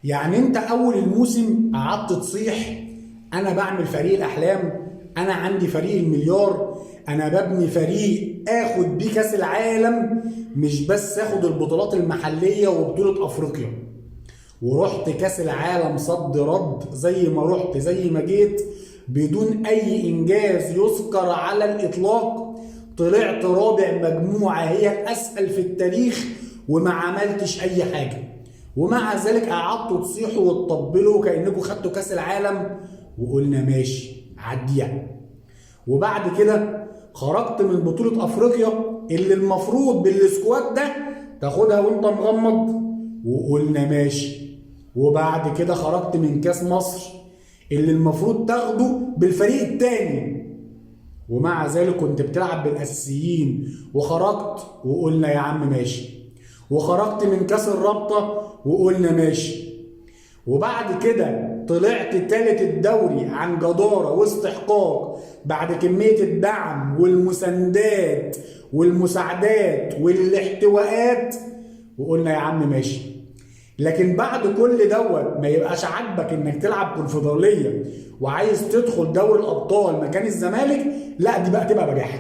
يعني انت اول الموسم قعدت تصيح انا بعمل فريق الاحلام، انا عندي فريق المليار، انا ببني فريق اخد بيه كاس العالم، مش بس اخد البطولات المحلية وبطولة افريقيا. ورحت كاس العالم صد رد، زي ما رحت زي ما جيت، بدون اي انجاز يذكر على الاطلاق. طلعت رابع مجموعة هي الاسهل في التاريخ وما عملتش اي حاجة، ومع ذلك قعدتوا تصيحوا وتطبلوا كأنكم خدتوا كاس العالم، وقلنا ماشي عديها. وبعد كده خرجت من بطولة افريقيا اللي المفروض بال squad ده تاخدها وانت مغمض، وقلنا ماشي. وبعد كده خرجت من كاس مصر اللي المفروض تاخده بالفريق التاني، ومع ذلك كنت بتلعب بالاساسيين وخرجت وقلنا يا عم ماشي. وخرجت من كاس الرابطة وقلنا ماشي. وبعد كده طلعت تالت الدوري عن جدارة واستحقاق بعد كمية الدعم والمساندات والمساعدات والاحتواءات، وقلنا يا عم ماشي. لكن بعد كل دوت ما يبقاش عاجبك انك تلعب كونفدرالية وعايز تدخل دوري الابطال مكان الزمالك، لا دي بقى تبقى بجاحة.